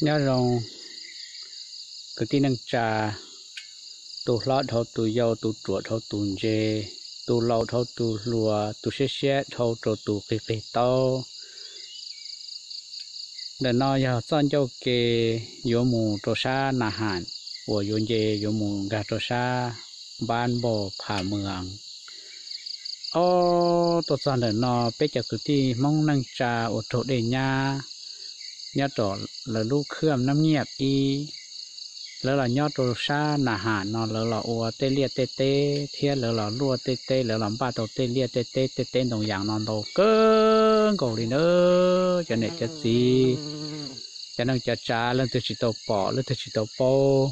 Nyob zoo kwv tij neej tsa, tus hlob dhau tus yau, tus ruam dhau tus ntse, tus laus dhau tus hluas, tus siab siab dhau rau tus qig qig taub. Ntawm no yog txoj ncauj ke yuav mus rau sab Na Ham uas yuav nce yuav mus nkag rau sab Npab Npau Phas Mws. Ob, tuaj txog ntawm no peb cov kwv tij Hmoob neej tsa uas raug dej nyab nyob rau lawv lub khwj Nab Nyiaj ib, lawv los nyob rau sab Na Ham no lawv los ua tej liaj tej teb thiab lawv los luaj tej teb, lawv los npaj tau tej liaj tej teb, tej teb ntoo yas no ntau kawg nkaus li na. Cov niam cov txiv, cov neej cov tsav leej twg tsis tau pom leej twg tsis tau paub,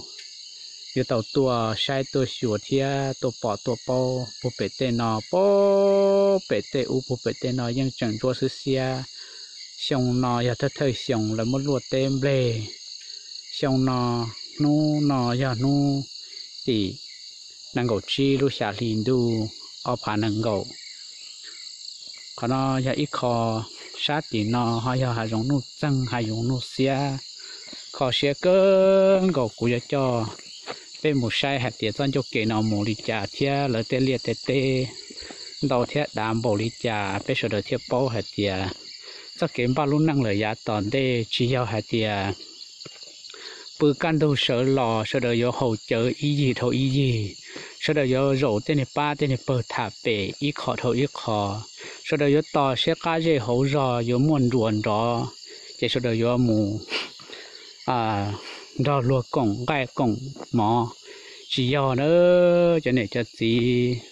yuav tau tuaj saib tuaj xyuas thiab tuaj pom tuaj paub puag pem tej no. Puag pem tej ub puag pem tej no yeej tseem ntsuab xwb xiab. Xyoo no yog thawj thawj xyoo lawv muab luaj teb nplej. Xyoo no, hnub no yog hnub tim nees nkaum tsib lub xya hli ntuj ob phav nees nkaum. Qhov no yog ib qho, sab tim no ho yog hav zoov nuj txeeg hav zoov nuj xiab. Kho siab kawg nkaus, kuv yuav coj peb mus saib hais tias txoj ncauj ke no mus li cas thiab lawv tej liaj tej teb ntau thiab dav npaum li cas, peb sawv daws thiaj paub hais tias txoj kev npaj lub neej lawm yav tom ntej tsis yog hais tias pw kaj ntug sawv los sawv daws yuav haus cawv ib yig dhau ib yig, sawv daws yuav zaum tej niag pab tej niag pawg tham pem ib qho dhau ib qho, sawv daws yuav tos seb qab zej hauv zog yuav muaj nruas nrov, ces sawv daws yuav mus nrog luag koom nqaij koom mov. Tsis yog na, cov niam cov txiv,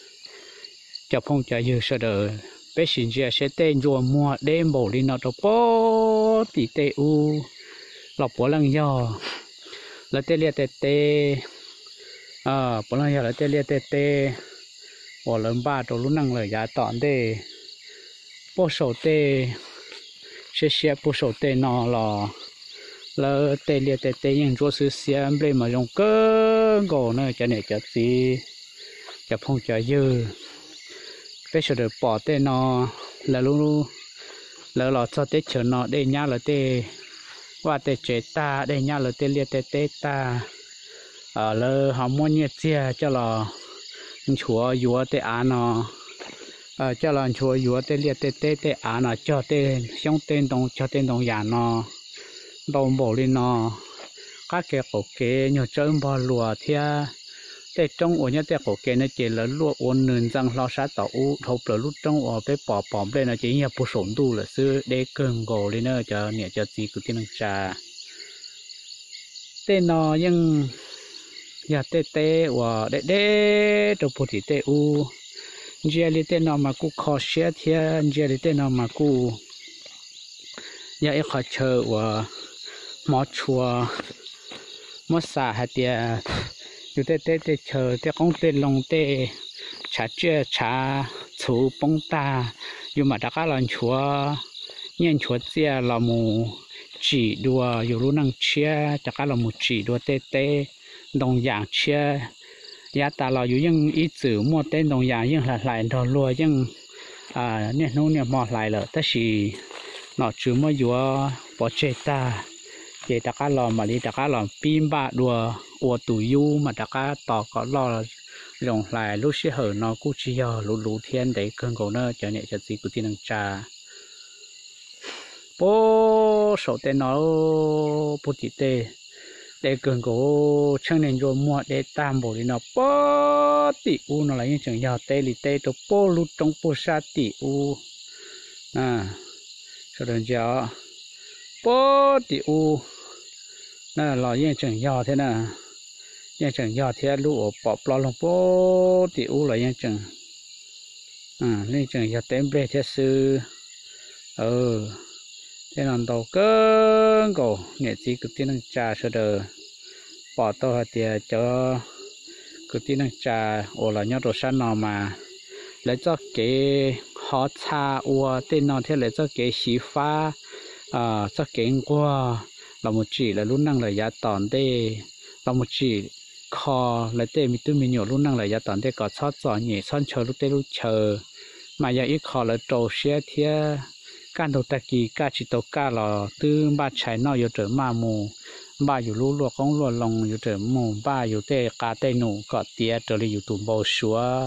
cov phooj cov ywg sawv daws, peb sim ntsia seb tej ntsuas muag deb npaum li no rau puag tim tej ub los puav leej yog lawv tej liaj tej teb, puav leej yog lawv tej liaj tej teb uas lawv npaj rau lub neej lawm yav tom ntej. Puag saum tej, siab siab puag saum tej no los lawv tej liaj tej teb yeej ntsuab xwb xiab, nplej mas zoo kawg nkaus na cov niam cov txiv, cov phooj cov ywg. Peb sawv daws pom tej no, lawv, lawv los txog teb chaws no dej nyab lawv tej vaj tej tsev tag, dej nyab lawv tej liaj tej teb tag, lawv ho muab nyiaj txiag coj los nchuav yuav tej av no, coj los nchuav yuav tej liaj tej teb tej av no, cog tej xyoob tej ntoo, cog tej ntoo yam no ntau npaum li no. Qab kev qaum kev nyuag tsawb npog luas thiab tej roob uas nyob tej qaum kev no ces lawv luaj ua nws ntxeev hlo sab tom ub. Dhau plaws lub roob uas peb pom pom nplej no ces yeej yog puag saum ntuj lawm xwb, deb kawg nkaus li na cov niam cov txiv kwv tij neej tsa. Tej no yeej yog tej teb uas deb deb rau puag tim tej ub. Ntsia li tej no mas kuj kho siab thiab, ntsia li tej no mas kuj yog ib qho chaw uas hmov tshua, muab xam hais tias yus tej teb tej chaw tej qoob tej loo tej tshav tsiaj tshav txhu poob tag, yus mam rov qab los nchuav nyiaj nchuav txiaj los mus tsim dua yus lub neej tshiab, rov qab los mus tsim dua tej teb ntoo yas tshiab. Yav tas los yus yeej ib txwm muaj teb ntoo yas yeej hlais hlais nrog luag, yeej niaj hnub niaj hmo hlais lawm, tab sis nom tswv muab yuav pov tseg tag, ces rov qab los mam li rov qab los pib npaj dua, ua tus yub mas rov qab tos kom loj zoo hlais. Lub sij hawm no kuj tsis yog luv luv thiab, ntev kawg nkaus na cov niam cov txiv kwv tij neej tsa. Puag saum tej no, puag tim tej, deb kawg nkaus, tsheej niag ntsuas muag deb tag npaum li no. Puag tim ub no los yeej tseem yog teb li teb rau puag lub roob puag sab tim ub. Sawv daws ntsia, puag tim ub los yeej tseem yog thiab na, yeej tseem yog thiab. Lub uas pom plob loog puag tim ub los yeej tseem, yeej tseem yog teb nplej thiab xwb. Tej no ntau kawg nkaus, niam txiv kwv tij neej tsa sawv daws pom tau hais tias cov kwv tij neej tsa uas los nyob rau sab no mas lawv txoj kev hov txha ua tej no thiab lawv txoj kev xyiv fab, txoj kev nquag los mus tsim lawv lub neej lawm yav tom ntej, los mus tsim kho lawv tej me tub me nyuam lub neej lawm yav tom ntej kom txhob txom nyem txhob ntshaw lub teb lub chaw, mas yog ib qho lawv rau siab thiab kaj ntug tag kis kaj tsis tau kaj los twb npaj tshais noj yuav rawm maj mus npaj yus lub luaj qoob luaj loo, yuav rawm mus npaj yus tej qa tej num kom tiav raws li yus tus npau suav.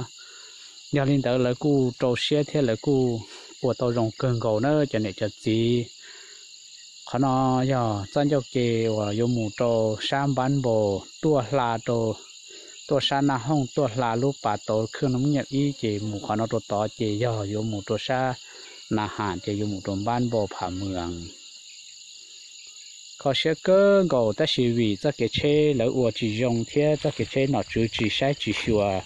Yog li ntawd lawv kuj rau siab thiab lawv kuj ua tau zoo kawg nkaus na cov niam cov txiv. Qhov no yog txoj ncauj ke uas yuav mus rau sab Npab Npos tuaj hla rau, tuaj sab Naj Hooj tuaj hla lub pas tauv khwj no nyiaj ib ces mus qhov no rau tod ces yog yuav mus rau sab Na Has ces yuav mus rau Npab Npos Pham Mws. Kho siab kawg nkaus tab sis vim txoj kev tsheb lawv ua tsis zoo thiab txoj kev tsheb nom tswv tsis saib tsis xyuas,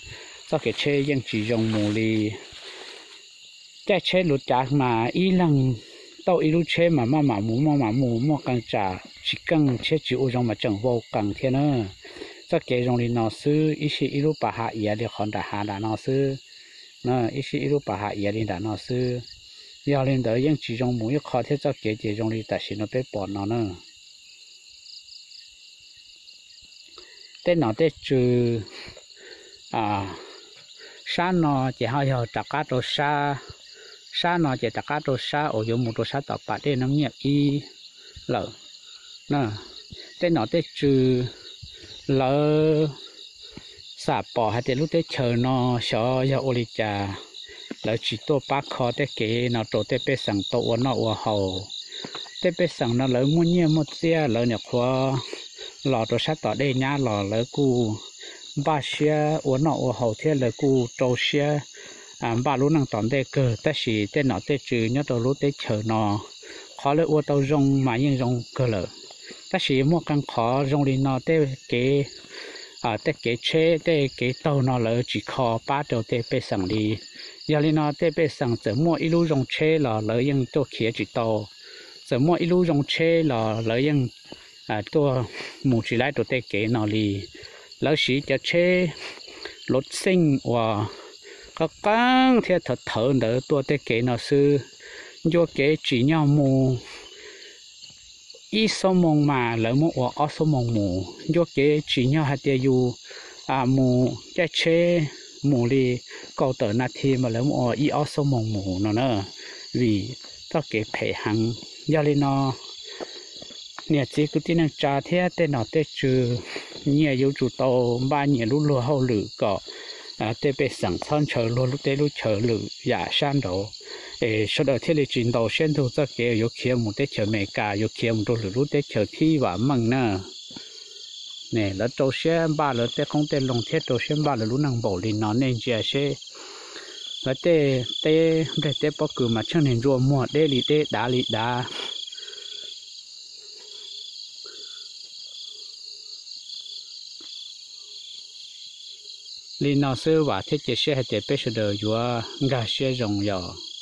txoj kev tsheb yeej tsis zoo mus li. Caij tsheb luv cav mas ib leeg tauj ib lub tsheb mas maj mam mus maj mam mus, muaj qee tsam tsis keej tsheb tsis ua zoo mas tseem vau qees thiab na. Txoj kev zoo li no xwb, ib sij ib lub pas hav iav li qhov nram hav nram no xwb, ib sij ib lub pas hav iav li nram no xwb. Yog li ntawd yeej tsis zoo mus ib qho thiab, txoj kev ces zoo li tam sim no peb pom no na. Tej nom tej tswv sab no ces ho yog rov qab rau sab, sab no ces rov qab rau sab uas yuav mus rau sab tom pas dej Naj Nyiaj ib lawm. Tej nom tej tswv lawv xam pom hais tias lub teb chaws no xyov yog ua li cas lawv tsis tuaj pab kho tej kev no rau tej pej xeem tau ua noj ua haus. Tej pej xeem no lawv muaj nyiaj muaj txiaj lawv nyuam qhuav los rau sab tom dej nyab los lawv kuj npaj siab ua noj ua haus thiab lawv kuj rau siab npaj lub neej tom ntej kawg, tab sis tej nom tej tswv nyob rau lub teb chaws no qhov lawv ua tau zoo mas yeej zoo kawg lawm, tab sis muaj qee qhov zoo li no tej kev tej kev tsheb tej kev taug no lawv tsis kho pab rau tej pej xeem li. Yog li no tej pej xeem txawm muaj ib lub zoo tsheb los lawv yeej tuaj khiav tsis tau, txawm muaj ib lub zoo tsheb los lawv yeej tuaj mus tsis laib rau tej kev no li. Lawv siv cov tsheb luv xeej uas qab qeeb thiab thawv thawv ntawd tuaj tej kev no xwb. Ncua kev tsim nyog mus ib xuab moos mas lawv muab ua ob xuab moos mus. Ncua kev tsim nyog hais tias yus mus caij tsheb mus li kaum tawm nas thi mas lawv muab ua ib ob xuab moos mus no na, vim txoj kev phem heev. Yog li no niam txiv kwv tij neej tsa thiab tej nom tej tswv, nyias yuav tsum tau npaj nyias lub luag hauj lwm kom tej pej xeem txhob ntshaw luag lub teb lub chaws lwm yam sab nraud, es sawv daws thiaj li tsis ntaus siab ntug txoj kev yuav khiav mus teb chaws Amelikas, yuav khiav mus rau lwm lub teb chaws thib vam meej na. Lawv rau siab npaj lawv tej qoob tej loo thiab rau siab npaj lawv lub neej npaum li no, nej ntsia seb lawv tej teb nplej teb pob kws mas tsheej niag ntsuas muag deb li deb dav li dav. Li no xwb vam thiab cia siab hais tias peb sawv daws yuav nkag siab zoo yog